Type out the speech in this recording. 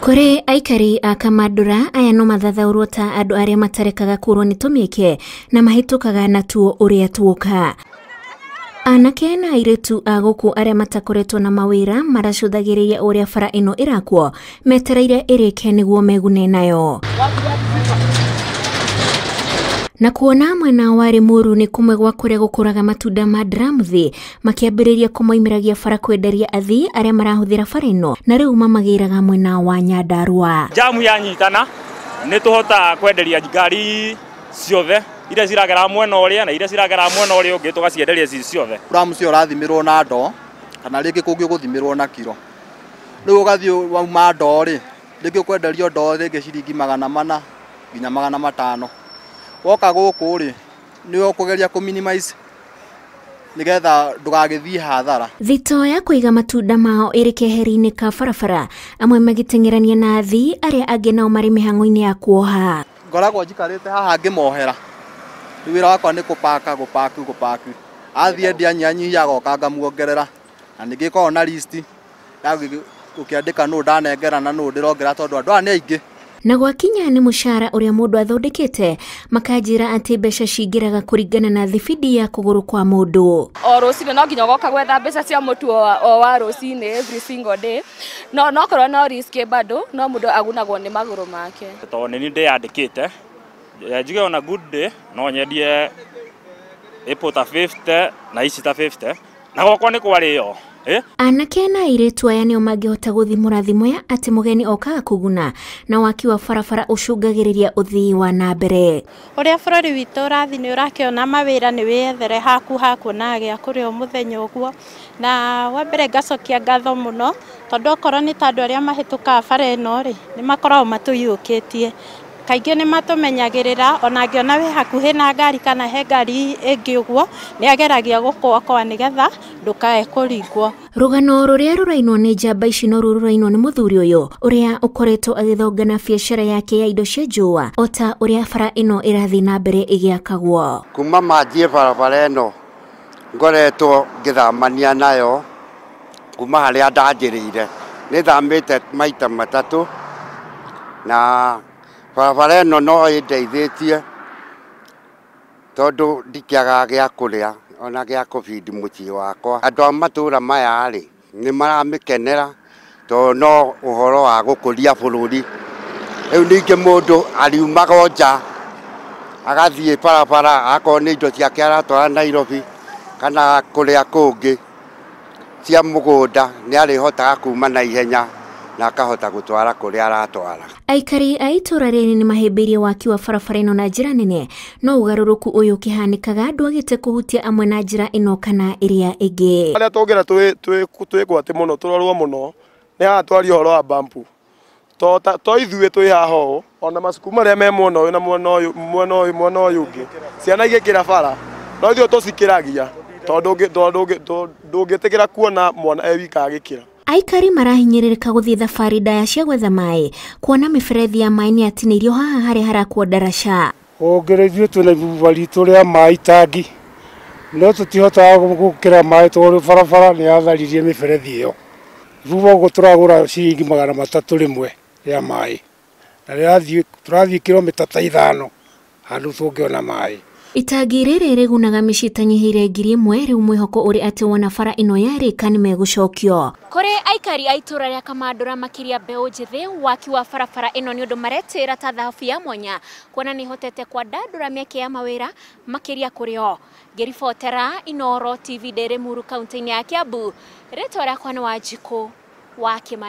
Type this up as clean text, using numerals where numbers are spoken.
Kũrĩ aikari a Kamandũra aya no mathathaũrwo ta andũ arĩa matarekaga kũrwo nĩ tũmĩeke na mahĩtũkaga natuo ũrĩa tuoka. Anake na airĩtu a gũkũ arĩa matakoretwo na mawĩra maracũthagĩrĩria ũrĩa bara ĩno ĩrakwo metereire ĩrĩke nĩguo megune nayo. Na kuona mwena wa Limuru nĩ kũmwe gwa kũrĩa gũkũraga matunda ma ndiramuthi makĩambĩrĩria kũmoimĩragia bara kwenderia athii arĩa marahũthĩra bara ĩno na rĩu mamagĩraga mwena wa Nyandarua. Jamu yanyitana nĩ tũhotaga kwenderia ngari ciothe iria ciragera mwena ũrĩa na iria ciragera mwena ũrĩa ũngĩ tũgacienderia ci ciothe. Pramu cio ũrathimĩrwo na ndoo kana rĩngĩ kũngĩ ũgũthimĩrwo na kiro. Rĩu ũgathiĩ wauma ndoo rĩ, rĩngĩ ũkwenderio ndoo rĩngĩ ciringi 400 nginya 500. Woka gũkũ rĩ, nĩ ũkũgeria kũ minimize nĩgetha ndũgagĩthiĩ hathara. Thito ya kũiga matunda mao ĩrĩ keheri-inĩ ka barabara, amwe magĩteng'erania na athii arĩa angĩ nao marĩ mĩhang'o-inĩ ya kuoha. Ngoragwo njikarĩte haha ngĩmohera. Rĩu wĩra wakwa nĩ kũpaka gũpaki gũpaki. Athiĩ endia nyanyihia agoka ngamuongerera. Na ningĩ koragwo na list ya gũkĩandĩka nũ ndanengera na nũ ndĩrongera tondũ andũ aya nĩ aingĩ. Na gwakinya nĩ mũcara ũrĩa mũndũ athondekete makanjĩra atĩ mbeca cingĩraga kũringana na thibindi ya kũgũrũ kwa mũndũ. O rũcinĩ no nginya ũgoka gwetha mbeca cia mũtu o wa rũcinĩ every single day. No nokorwo no risk bado no mũndũ agunagwo nĩ magũrũ make. Tondũ nĩ niĩ ndĩyandĩkĩte njuge ona good day no nyendie apple ta 50 na ici ta 50 na gwakwa nĩ kwarĩo. Anake na airĩtu aya nĩo mangĩhota gũthimũra thimo ya atĩ mũgeni okaga kũguna na waki wa barabara ũcũngagĩrĩria ũthii wa na mbere. Ũrĩa bũrũri witũ ũrathiĩ nĩ ũrakĩona mawĩra nĩ wĩyethere haku haku na gĩa kũrĩa o mũthenya ũguo, na wa mbere ngacokia ngatho mũno tondũ okorwo nĩ ta andũ arĩa mahĩtũkaga bara ĩno rĩ, nĩ makoragwo matũiyũkĩtie. Kaingĩ nĩ matũmenyagĩrĩra ona angĩona wĩ hakuhĩ na ngari kana he ngari ĩngĩ ũguo nĩ ageragia gũkũokoa nĩgetha ndũkae kũringwo. Rũgano rũrĩa rũrainwo nĩ njamba ici no ruo rũrainwo nĩ mũthuri ũyũ ũrĩa ũkoretwo agĩthongana biacara yake ya indo cia njũa o ta ũrĩa bara ĩno ĩrathiĩ na mbere ĩgĩakagwo. Kuma manjie barabara ĩno ngoretwo ngĩthamania nayo kuma harĩa ndanjĩrĩire nĩ thamĩte maita matatũ na barabara ĩno no ĩndeithĩtie tondũ ndikĩagaga gĩa kũrĩa ona gĩa kũbindi mũciĩ wakwa. Andũ a matũũra maya rĩ nĩ maramĩkenera tondũ no ũhoro wa gũkũria bũrũri. Rĩu ningĩ mũndũ ariumaga o nja agathiĩ barabara akorwo nĩ indo ciake aratwara Nairobi kana kũrĩa kũngĩ cia mũgũnda nĩ arĩhotaga kuma na ihenya na akahota gũtwara kũrĩa aratwara. Aikari a itũũra rĩrĩ nĩ mahĩmbĩirie waki wa barabara ĩno na njĩra nene, no ũgarũrũku ũyũ ũkĩhanĩkaga ndwagĩte kũhutia amwe na njĩra ĩno kana ĩrĩa ĩngĩ. Arĩa tũngĩra twĩgwate mũno tũrorwo mũno nĩ haha twaria ũhoro wa bampu to ithuĩ twĩ haha ũũ ona macukuru marĩa me mwena ũyũ na mwena ũyũ mwena ũyũ mwena ũyũ ũngĩ ciana igĩkĩra bara no ithuĩ tũcikĩragia tondũ ndũngĩtĩkĩra kuona mwana e wika agĩkĩra. Aikari marahinyĩrĩrĩka gũthiĩ thabarĩ ndaya cia gwetha maĩ kuona mĩberethi ya maĩ nĩ yatinĩirio haha harĩa harakwo ndaraca. Ũngĩrĩ ithuĩ twĩna ibuba ritũ rĩa maĩ itangi no tũtihotaga gũkĩra maĩ tondũ barabara nĩ yatharirie mĩberethi ĩyo. Ibuba ũguo tũragũra ciringi 300 rĩmwe rĩa maĩ na tũrathiĩ kilomita ta 5 handũ tũngĩona maĩ. Itangi rĩrĩ rĩgunaga mĩciĩ ĩtanyihĩire 1000 rĩu mwĩhoko ũrĩ atĩ wona bara ĩno yarĩka nĩ megũcokio. Kũrĩ aikari a itũũra rĩa Kamandũra makĩria mbeũ njĩthĩ waki wa barabara ĩno nĩ ũndũ maretĩĩra ta thahabu ya mwanya kuona nĩ ĩhotete kwandandũra mĩeke ya mawĩra makĩria kũrĩ o. Ngĩribotera Inooro TV ndĩ Limuru kaunti-inĩ ya Kiambu, rĩtwa rĩakwa nĩ Wanjikũ wa Kĩmani.